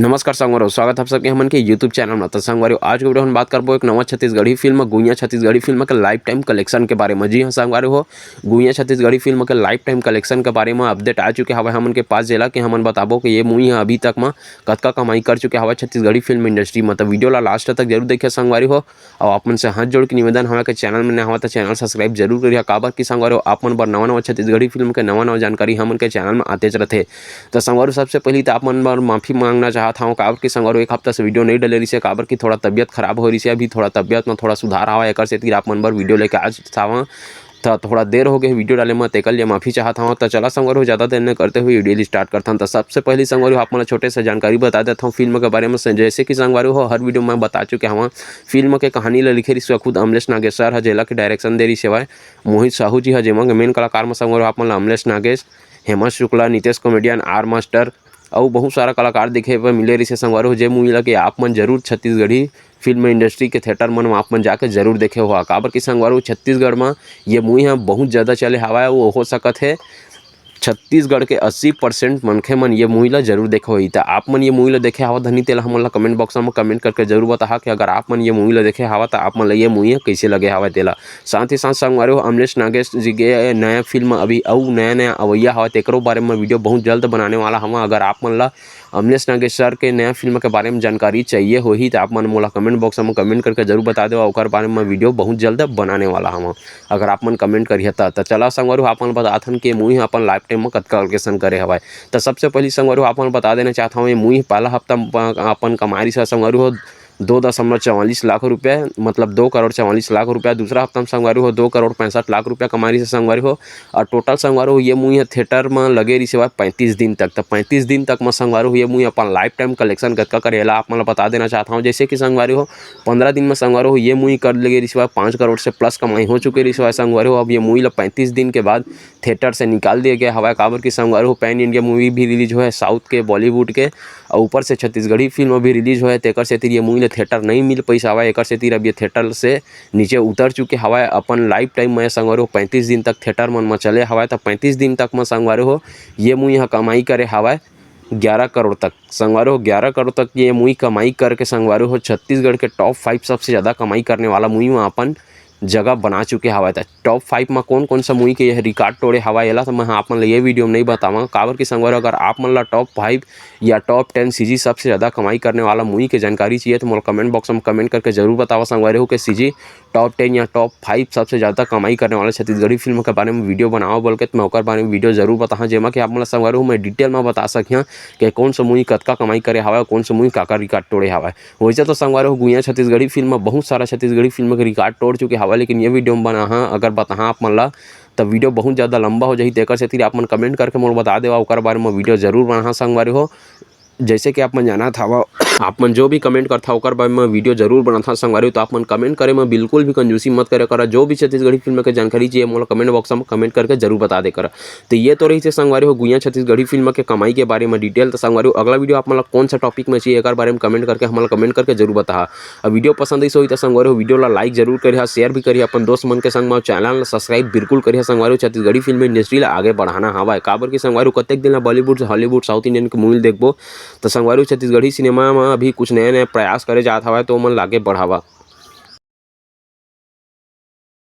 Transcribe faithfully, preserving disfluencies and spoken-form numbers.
नमस्कार संगवारी हो, स्वागत है आप सबके हमन के YouTube चैनल में। तो संगवारी हो, आज के वीडियो हम बात करबो एक नवा छत्तीसगढ़ी फिल्म गुइयां छत्तीसगढ़ी फिल्म के लाइफ टाइम कलेक्शन के बारे में। जी हाँ संगवारी हो, गुइयां छत्तीसगढ़ी फिल्म के लाइफ टाइम कलेक्शन के बारे में अपडेट आ चुके हवे हमन के पास, जेला कि हमन बताबो कि ये मूवी ह अभी तक में कतका कमाई कर चुके हवे छत्तीसगढ़ी फिल्म इंडस्ट्री में। तो वीडियो ला लास्ट तक जरूर देखिए संगवारी हो। अउ आप मन से हाथ जोड़ के निवेदन हवे कि चैनल में नया हवा तो चैनल सब्सक्राइब जरूर करिहा, काबर कि संगवारी हो, आप मन बर नवा नवा छत्तीसगढ़ी फिल्म के नवा नवा जानकारी हमन के चैनल में आतेच रथे। तो संगवारी हो, सबसे पहली तो आप मन बर माफी मांगना चाहत हवं, काबर कि संगवारी हो, एक हफ्ता से वीडियो नहीं डले रहिसे, काबर कि थोड़ा तबियत खराब हो रहिसे। अभी थोड़ा तबियत में थोड़ा सुधार आवा, एकर सेती आप मन बर वीडियो लेके आज हवं। त थोड़ा देर हो गए वीडियो डाले में, तेकर लिए माफी चाहत हवं। त चला संगवारी हो, ज्यादा देर न करते हुए वीडियो स्टार्ट करथन। त सबसे पहली संगवारी हो, आप मन ला छोटे से जानकारी बता देत हवं फिल्म के बारे में। जैसे कि संगवारी हो, हर वीडियो में बता चुके हवं, फिल्म के कहानी ला लिखे रिहिस खुद अमलेश नागेश सर ह, जेला के डायरेक्शन दे रिहिस हवय मोहित साहू जी ह, जेमा के मेन कलाकार म संगवारी हो, आप मन ला अमलेश नागेश, हेमंत शुक्ला, नितेश कॉमेडियन, आर मास्टर अउ बहुत सारा कलाकार देखे बर मिले रिहिसे संगवारी हो। जे मूवी ला के आप मन जरूर छत्तीसगढ़ी फिल्म इंडस्ट्री के थिएटर मन म आप मन जाके जरूर देखे होहा, काबर कि संगवारी हो, छत्तीसगढ़ म ये मूवी ह बहुत ज्यादा चले हवय। वो हो सकत हे छत्तीसगढ़ के अस्सी परसेंट मनखे मन ये मूवी ला जरूर देखे होही। त आप मन ये मूवी ला देखे हवा धनी, तेला हमन ला कमेंट बॉक्स म कमेंट करके जरूर बताहा कि अगर आप मन ये मूवी ला देखे हवा, त आप मन ला ये मूवी ह कइसे लगे हवय तेला। साथ ही साथ संगवारी हो, अमलेश नागेश जी के नया फिल्म अभी अउ नया नया अवैया हवय, तेकरो बारे में वीडियो बहुत जल्द बनाने वाला हवं। अगर आप मन ला अमलेश नागेश सर के नया फिल्म के बारे में जानकारी चाहिए होही, त आप मन मोला कमेंट बॉक्स म कमेंट करके जरूर बता देवा, ओकर बारे में वीडियो बहुत जल्द बनाने वाला हवं, अगर आप मन कमेंट करिहा त। त चला संगवारी हो, आप मन बताथन कि मूवी ह अपन लाइफ टाइम म कतका कलेक्शन करे हवय। त सबसे पहली संगवारी हो, आप मन बता देना चाहत हवं, ये मूवी पहला हफ्ता म प-, अपन कमाए रिहिस संगवारी हो दो दशमलव चवालीस लाख रुपया, मतलब दो करोड़ चवालीस लाख रुपया। दूसरा हफ्ता म संगवारी हो दो करोड़ पैंसठ लाख रुपया कमाए रिहिस संगवारी हो। अउ टोटल संगवारी हो, ये मूवी ह थिएटर म लगे रिहिस हवय पैंतीस दिन तक। त पैंतीस दिन तक म संगवारी हो, ये मूवी अपन लाइफ टाइम कलेक्शन कतका करे, एला आप मन ला बता देना चाहत हवं। जैसे कि संगवारी हो, पंद्रह दिन म संगवारी हो, ये मूवी कर लगे रिहिस हवय पाँच करोड़ से प्लस कमाई हो चुके रिहिस हवय संगवारी हो। अब ये मूवी ला पैंतीस दिन के बाद थिएटर से निकाल दिए गए हवय, काबर कि संगवारी हो, पैन इंडिया मूवी भी रिलीज होए साउथ के, बॉलीवुड के, अउ ऊपर से छत्तीसगढ़ी फिल्म भी रिलीज होए, तेकर सेती ये मूवी ल थिएटर नहीं मिल पइस हवय। एकर सेती अब ये थिएटर से नीचे उतर चुके हवय। अपन लाइफ टाइम में संगवारी हो पैंतीस दिन तक थिएटर मन म चले हवय, त पैंतीस दिन तक म संगवारी हो ये मूवी ह कमाई करे हवय ग्यारह करोड़ तक। संगवारी हो, ग्यारह करोड़ तक ये मूवी कमाई करके संगवारी हो छत्तीसगढ़ के टॉप फाइव सबसे ज्यादा कमाई करने वाला मूवी म अपन जगह बना चुके हवय। त टॉप फाइव म कोन कोन सा मूवी के यह रिकॉर्ड तोड़े हवय, एला तो मैं ह आप मन ल ये वीडियो में नहीं बतावां, काबर कि संगवारी हो, अगर आप मन ला टॉप फाइव या टॉप टेन सीजी सबसे ज्यादा कमाई करने वाला मूवी के जानकारी चाहिए, तो मोला कमेंट बॉक्स में कमेंट करके जरूर बतावा संगवारी हो कि सीजी टॉप टेन या टॉप फाइव सबसे ज्यादा कमाई करने वाला छत्तीसगढ़ी फिल्म के बारे में वीडियो बनावा बोल के, तो मैं ओकर बारे में वीडियो जरूर बताहा, जेमा कि आप मन ला संगवारी हो मैं डिटेल में बता सकिहा कि कौन सा मूवी कतका कमाई करे हवय, कौन सा मूवी काकर रिकॉर्ड तोड़े हवय। वैसे तो संगवारी हो, गुइयां छत्तीसगढ़ी फिल्म म बहुत सारा छत्तीसगढ़ी फिल्म के रिकॉर्ड तोड़ चुके हवय, लेकिन ये वीडियो में बनाहा अगर बताहा आप मन ला, त वीडियो बहुत ज्यादा लंबा हो जाही। तेकर सेती आप मन कमेंट करके मोला बता देवा, ओकर बारे में वीडियो जरूर बनाहा संगवारी हो। जैसे कि आप मन जानत हवा, आप मन जो भी कमेंट करथा ओकर बारे में वीडियो जरूर बनाथा संगवारी हो। तो आप मन कमेंट करे में बिल्कुल भी कंजूसी मत करे करा। जो भी छत्तीसगढ़ी फिल्म के जानकारी चाहिए, मोला कमेंट बॉक्स में कमेंट करके जरूर बता दे करा। तो ये तो रहिसे संगवारी हो गुइयां छत्तीसगढ़ी फिल्म के कमाई के बारे में डिटेल। तो संगवारी हो, अगला वीडियो आप मन ला कौन सा टॉपिक में चाहिए, एकर बारे में कमेंट करके हमन ला कमेंट करके जरूर बताहा। अब वीडियो पसंद आइस होही त संगवारी हो, वीडियो ला लाइक जरूर करिहा, शेयर भी करिहा अपन दोस्त मन के संग में, चैनल ला सब्सक्राइब बिल्कुल करिहा संगवारी हो, छत्तीसगढ़ी फिल्म इंडस्ट्री ला आगे बढ़ाना हवय। काबर कि संगवारी हो, कतेक दिन ला बॉलीवुड से हॉलीवुड, साउथ इंडियन के मूवी देखबो, त संगवारी हो, छत्तीसगढ़ी सिनेमा में अभी कुछ नया नया प्रयास करे जात हवय, तो ओमन ला आगे बढ़ावा।